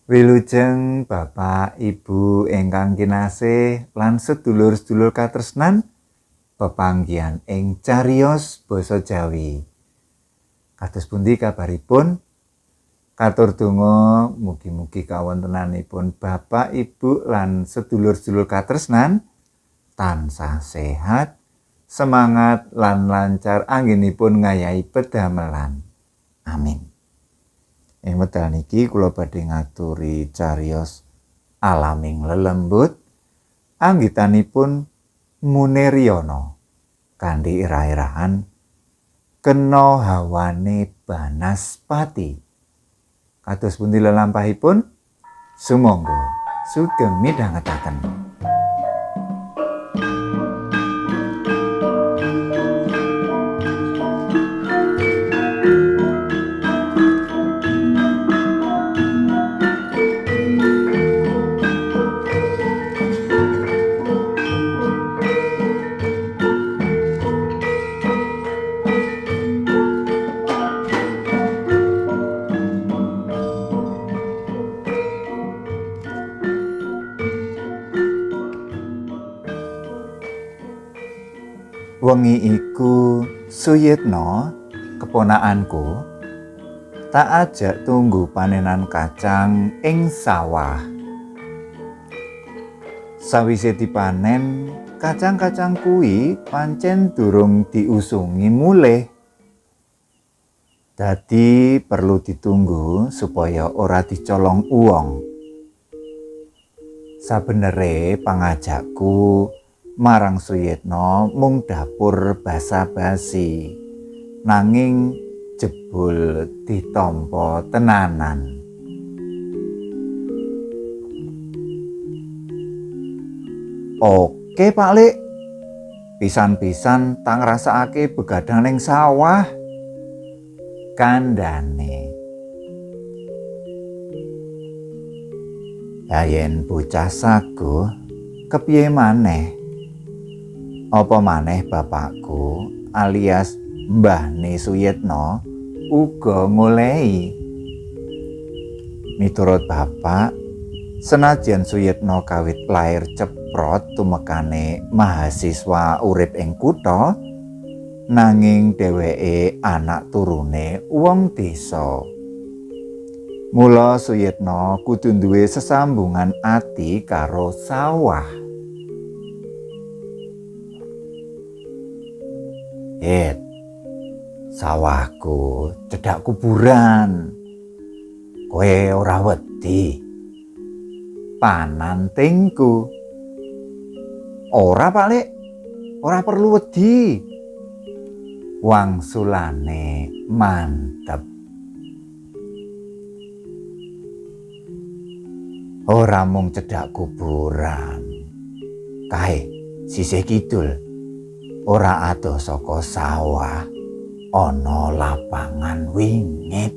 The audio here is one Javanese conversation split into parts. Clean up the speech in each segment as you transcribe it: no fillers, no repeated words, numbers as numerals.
Wilujeng Bapak, Ibu ingkang kinasih lan sedulur-sedulur katresnan pepanggihan ing cariyos basa Jawi. Kados pundi kabaripun? Katur donga mugi-mugi kawontenanipun Bapak, Ibu lan sedulur-sedulur katresnan tansah sehat, semangat lan lancar anggenipun ngayahi pedamelan. Amin. Ing wekdal niki kula badhe ngaturi cariyos alaming lelembut anggitanipun Munir Yono kanthi irah-irahan Kena Hawane Banaspati. Kados pundi lelampahipun? Sumangga sugeng midhangetaken. Wengi iku Suyitno, keponakanku, tak ajak tunggu panenan kacang ing sawah. Sawise dipanen, kacang-kacang kuwi pancen durung diusungi mulih. Dadi perlu ditunggu supaya ora dicolong uwong. Sabenere pangajakku marang Suyitno mung dapur basa-basi, nanging jebul ditampa tenanan. Oke Pak Lik, pisan-pisan tak ngrasakake begadang ning sawah, kandhane. Ya yen bocah saguh kepiye maneh? Apa maneh bapakku alias Mbahne Suyitno uga ngolehi. Miturut bapak, senajan Suyitno kawit lair ceprot tumekane mahasiswa urip ing kutha, nanging dheweke anak turune wong desa. Mula Suyitno kudu duwe sesambungan ati karo sawah. Het, sawahku cedhak kuburan. Kowe ora wedi? Panantingku. Ora Pak Lik, ora perlu wedi. Wangsulane mantep. Ora mung cedhak kuburan. Kae sisih kidul. Ora adoh saka sawah ana lapangan wingit.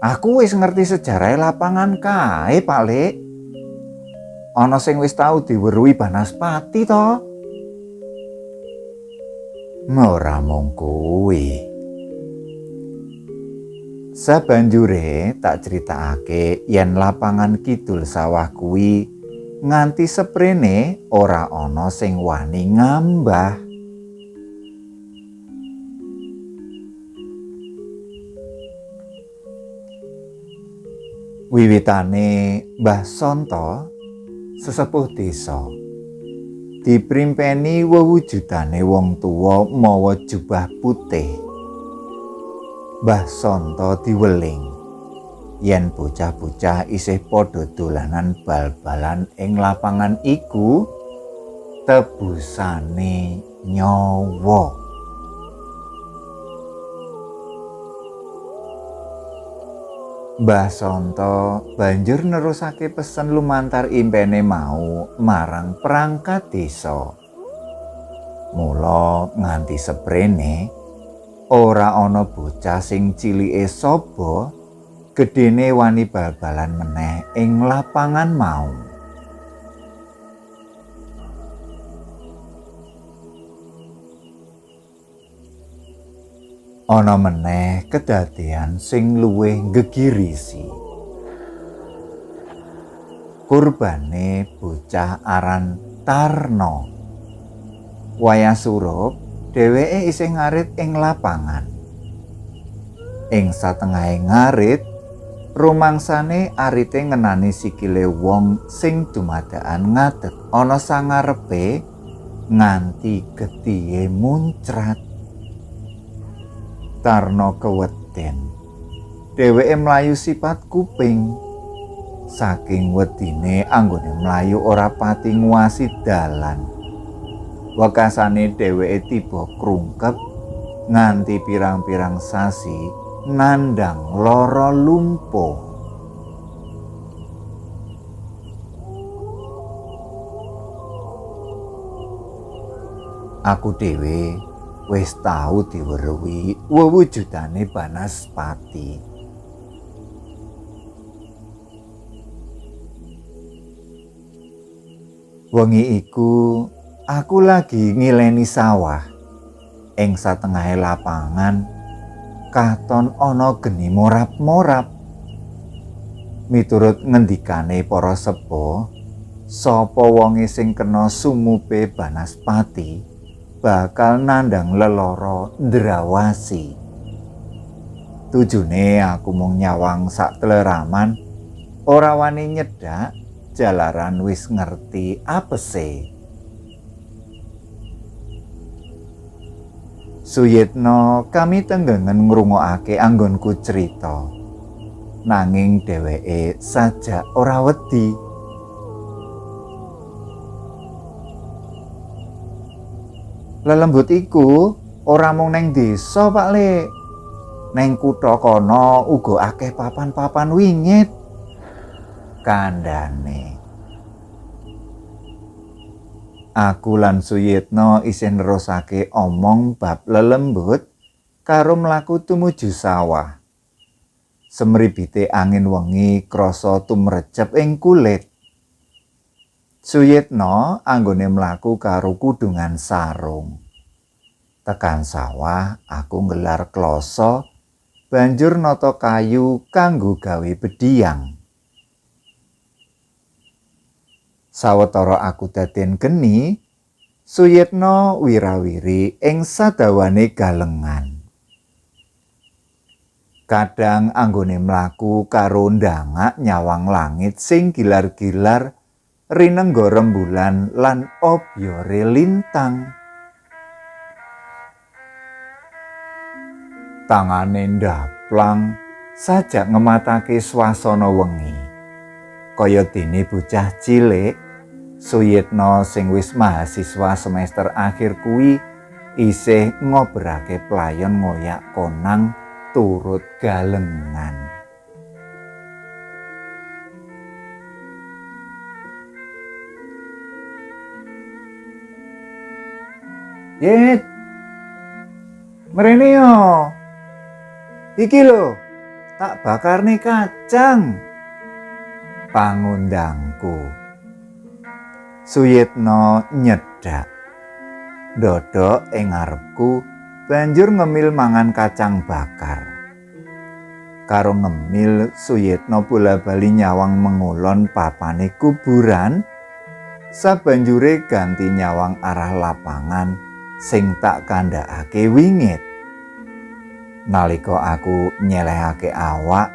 Aku wis ngerti sejarahe lapangan kae, Pak Lik. Ana sing wis tau diweruhi Banaspati to? Ora mung kuwi. Sabanjure tak critakake yen lapangan kidul sawah kuwi nganti seprene ora ana sing wani ngambah. Wiwitane Mbah Sonto sesepuh desa diprimpeni wewujudane wong tuwa mawa jubah putih. Mbah Sonto diweling yen bocah-bocah isih padha dolanan bal-balan ing lapangan iku, tebusane nyawa. Mbah Sonto banjur nerusake pesen lumantar impene mau marang perangkat desa. Mula nganti seprene ora ana bocah sing cilike saba gedene wani bal-balan meneh ing lapangan mau. Ana meneh kedadean sing luwih nggegirisi. Kurbane bocah aran Tarno. Wayah surup, dheweke isih ngarit ing lapangan. Ing satengahe ngarit, rumangsane arite ngenani sikile wong sing dumadakan ngadeg ana sangarepe nganti getihe muncrat. Tarno keweden. Dheweke mlayu sipat kuping. Saking wedine anggone mlayu ora pati nguasi dalan. Wekasane dheweke tiba krungkep nganti pirang-pirang sasi nandhang lara lumpuh. Aku dhewe wis tau diweruhi wewujudane Banaspati. Wengi iku aku lagi ngileni sawah. Ing satengahe lapangan katon ana geni morap-morap. Miturut ngendikane para sepuh, sapa wonge sing kena sumupe Banaspati bakal nandhang lelara ndrawasi. Tujune aku mung nyawang sak tleraman, ora wani nyedhak jalaran wis ngerti apese. Suyitno kami tenggengen ngrungokake anggonku crita. Nanging dheweke sajak ora wedi. Lelembut iku ora mung neng desa, Pak Lek. Neng kutha kono uga akeh papan-papan wingit. Kandhane. Aku lan Suyitno isih nerusake omong bab lelembut karo mlaku tumuju sawah. Semribite angin wengi krasa tumrecep ing kulit. Suyitno anggone mlaku karo kudungan sarung. Tekan sawah aku nggelar kloso banjur nata kayu kanggo gawe bediyang. Sawetara aku daden geni, Suyitno wirawiri ing sadawane galengan. Kadang anggone mlaku karo ndangak nyawang langit sing gilar-gilar rinengga rembulan lan obyore lintang. Tangane ndaplang sajak ngematake swasana wengi. Kaya dene bocah cilik, Suyitno sing wis mahasiswa semester akhir kuwi isih ngobrake playon ngoyak konang turut galengan. Yit, mrene yo. Iki lho, tak bakarne kacang. Pangundangku. Suyitno nyedak. Ndodok ing ngarepku banjur ngemil mangan kacang bakar. Karo ngemil, Suyitno bola-bali nyawang mengulon papane kuburan. Sabanjure ganti nyawang arah lapangan sing tak kandhakake wingit. Nalika aku nyelehake awak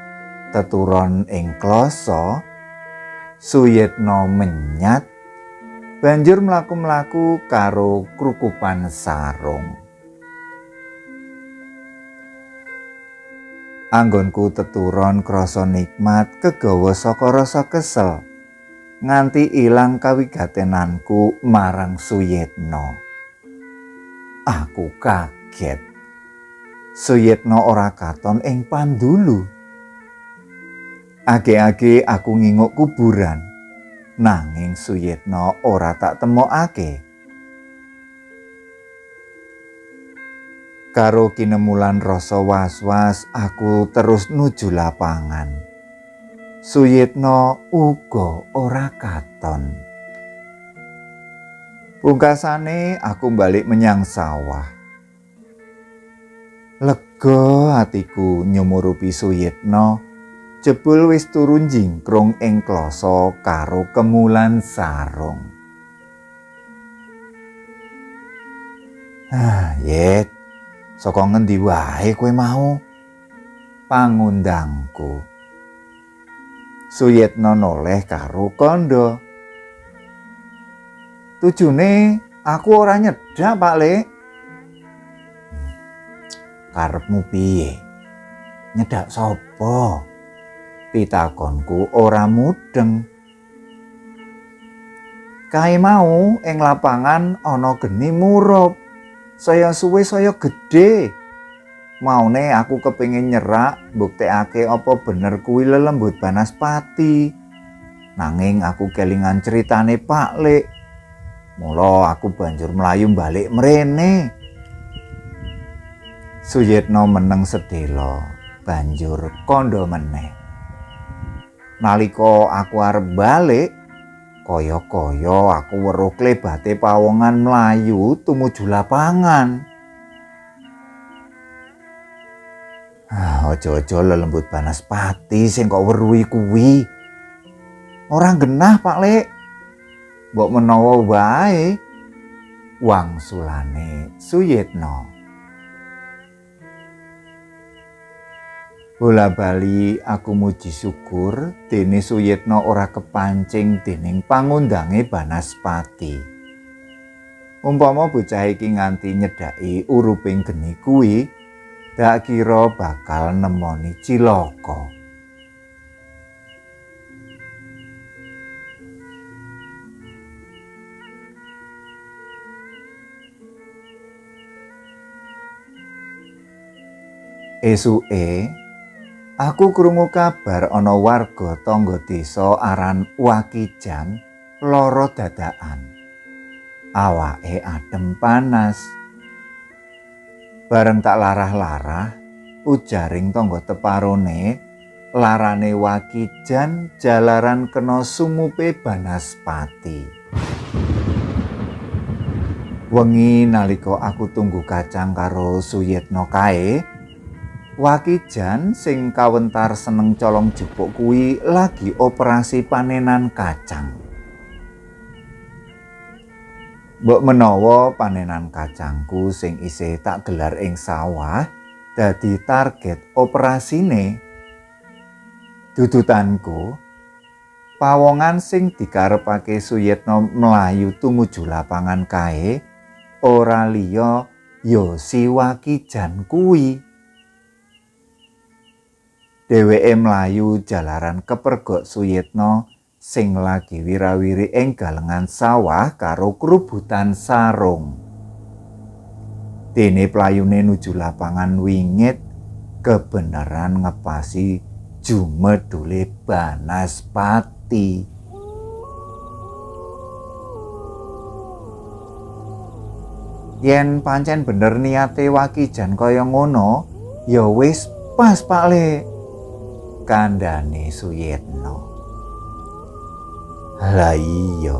teturon ing kloso, Suyitno menyat banjur mlaku-mlaku karo krukupan sarung. Anggonku teturon krasa nikmat kegawa saka rasa kesel nganti ilang kawigatenanku marang Suyitno. Aku kaget. Suyitno ora katon ing pandulu. Age-age aku nginguk kuburan, nanging Suyitno ora tak temokake. Karo kinemulan rasa was-was, aku terus nuju lapangan. Suyitno uga ora katon. Pungkasane aku balik menyang sawah. Lega Lega atiku nyumurupi Suyitno, jebul wis turu njingkrung ing kloso karo kemulan sarung. Ah, Yet, saka ngendi wae kowe mau? Pangundangku. Suyitno noleh karo kandha. Tujune aku ora nyedak, Pak Lek. Karepmu piye? Nyedak sapa? Pitakonku ora mudeng. Kae mau ing lapangan ana geni murup. Saya suwe saya gedhe. Maune aku kepengin nyerak mbuktekake apa bener kuwi lelembut Banaspati. Nanging aku kelingan critane Pak Lek. Mula aku banjur mlayu balik mrene. Suyitno meneng sedhela, banjur kandha meneh. Nalika aku arep balik, kaya-kaya aku weruh klebate pawongan mlayu tumuju lapangan. Ah, aja-aja lelembut Banaspati sing kok weruhi kuwi. Ora genah, Pak Lek. Mbok menawa wae wangsulane Suyitno. Bola bali aku muji syukur dene Suyitno ora kepancing dening pangundange Banaspati. Umpama bocah iki nganti nyedhaki uruping geni kuwi, dak kira bakal nemoni cilaka. Esuke aku krungu kabar ana warga tangga desa aran Wakijan lara dadakan. Awake adem panas. Bareng tak larah-larah, ujaring tangga teparone, larane Wakijan jalaran kena sumupe Banaspati. Wengi nalika aku tunggu kacang karo Suyitno kae, Wakijan sing kawentar seneng colong jupuk kuwi lagi operasi panenan kacang. Mbok menawa panenan kacangku sing isih tak gelar ing sawah dadi target operasine. Dudutanku, pawongan sing dikarepake Suyitno mlayu tumuju lapangan kae ora liya ya si Wakijan kuwi. Dheweke mlayu jalaran kepergok Suyitno sing lagi wirawiri ing galengan sawah karo krubutan sarung. Dene playune nuju lapangan wingit kebenaran ngepasi jumedule Banaspati. Yen pancen bener niate Wakijan kaya ngono, ya wis pas Pak Lek, kandhane Suyitno. Lah iya,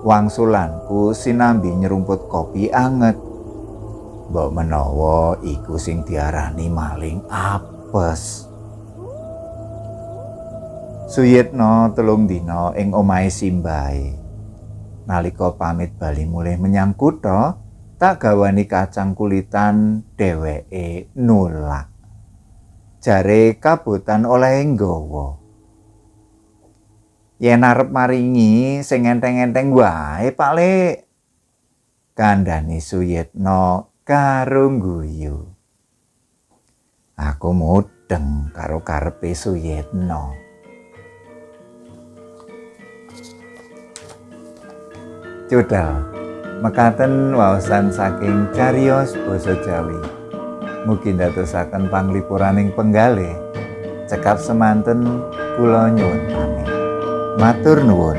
wangsulanku sinambi nyerumput kopi anget. Mbok menawa iku sing diarani maling apes. Suyitno 3 dina ing omahe simbahe. Nalika pamit bali mulih menyang kutha, tak gawani kacang kulitan dheweke nolak. Jare kabotan olehe nggawa. Yen arep maringi sing enteng-enteng wae Pak Lek, kandhane Suyitno karo ngguyu. Aku mudeng karo karepe Suyitno. Cudal, mekaten waosan saking cariyos basa Jawi. Mugi ndadosaken panglipuraning penggalih. Cekap semanten kula nyuwun pamit. Matur nuwun.